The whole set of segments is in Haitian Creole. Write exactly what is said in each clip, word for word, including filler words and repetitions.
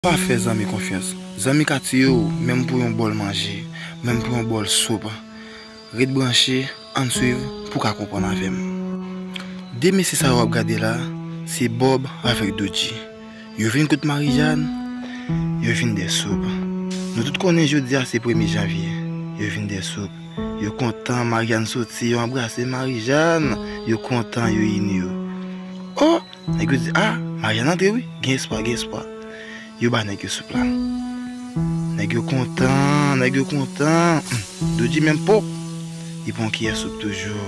Pa fè zanmi konfyans. Zanmi ka tiye w, menm pou yon bòl manje, menm pou yon bòl soup. Ret branche, ann swiv pou w ka konprann avè m. De mesye sa yo w ap gade la, se Bob avèk Dodji. Yo vin kot Marijàn, yo vin dè soup. Nou tout konnen jodi a se premye janvye. Yo vin dè soup. Yo kontan, Marijàn soti, yo anbrase Marijàn. Yo kontan, yo ini yo. Oh! Nèg yo di, ah, Marijàn antre wi, gen espwa, gen espwa. Yo ba nèg yo soup la. Nèg yo kontan, nèg yo kontan. Hmm, Dodji menm pop. Li pran kiyè soup toujou.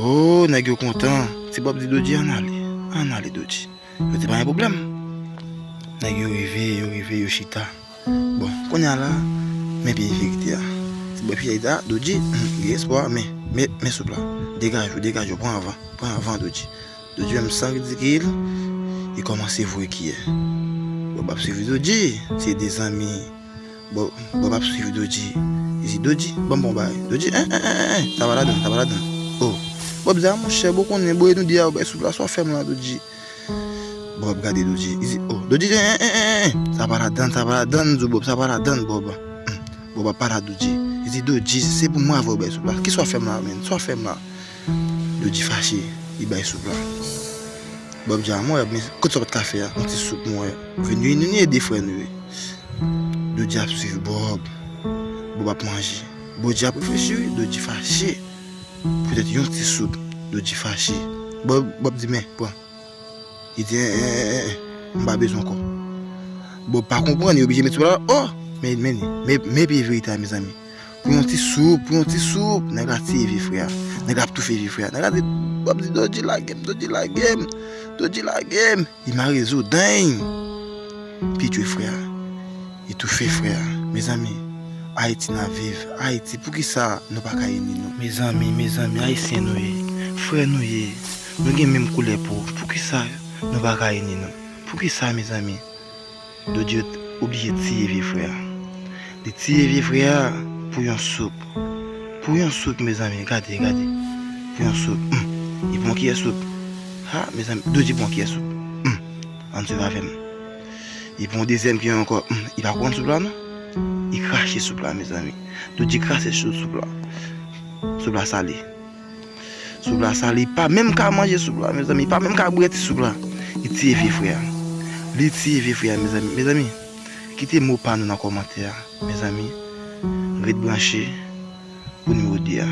Oh, nèg yo kontan. Ti Bob di Dodji, ann ale. Ann ale, Dodji. Yo di pa gen pwoblèm. Nèg yo rive, yo rive, yo chita. Bon, kounye a la, men peyi verite a. Ti Bob chita, Dodji, hmm, gen espwa, men, men, men soup la. Degaj ou, degaj ou, pran avan, pran avan, Dodji. Dodji menm san ridikil, li kòmanse voye kiyè. Bob ap swiv Dodji, se de zanmi. Bob, Bob ap swiv Dodji. Li di, Dodji, ban m bon bagay. Dodji, en, en, en, en, sa pa ladann, sa pa ladann. Oh. Bob di, a monchè, bon konnen, bon, e nou di a, ou bay soup la, sa w fè m la, Dodji. Bob gade Dodji. Li di, oh, Dodji di, en, en, en, en, sa pa ladann, sa pa ladann, di Bob, sa pa ladann, Bob. Hmm. Bob ap pale a Dodji. Li di, Dodji, se pou mwen avè w bay soup la. Kisa w fè m la, menm? Sa w fè m la? Dodji fache, li bay soup la. Bob di, a mwen, men, kote sa w pa t ka fè a? Yon ti soup, mwen. Vin, vin, vin ede frè nou yo. Dodji ap swiv Bob. Bob ap manje. Dodji ap reflechi, wi. Dodji fache. Poutèt yon ti soup, Dodji fache. Bob, Bob di, men, pran. Li di, en, en, en, en, m pa bezwen ankò. Bob pa konprann, li oblije met soup la. Oh! Men, men, men, men peyi verite a, mezanmi. Pou yon ti soup, pou yon ti soup, nèg la tiye vye frè a. Nèg la ap toufe vye frè a. Nèg la di, Bob di, Dodji lage m, Dodji lage m, Dodji lage m. Li mare zo dany. Pitye frè a. Li toufe frè a. Mezanmi, Ayiti n ap viv. Ayiti, poukisa nou pa ka ini nou? Mezanmi, mezanmi, Ayisyen nou ye. Frè nou ye. Nou gen menm koulè po. Poukisa nou pa ka ini nou? Poukisa, mezanmi? Dodji oblije tiye vye frè a. Li tiye vye frè a pou yon soup. Pou yon soup, mezanmi, gade, gade. Pou yon soup. Hmm. Li pran kiyè soup. Ha, mezanmi, Dodji pran kiyè soup. Hmm. Ann swiv avè m. Li pran dezyèm kiyè ankò. Hmm. Li pa konn soup la, non. Li krache soup la, mezanmi. Dodji krache sou soup la. Soup la sale. Soup la sale, li pa menm ka manje soup la, mezanmi. Li pa menm ka bwè ti soup la. Li tiye vye frè a. Li tiye vye frè a, mezanmi. Mezanmi, kite mo pa nou nan kòmantè a, mezanmi. Ret branche pou nimewo de a.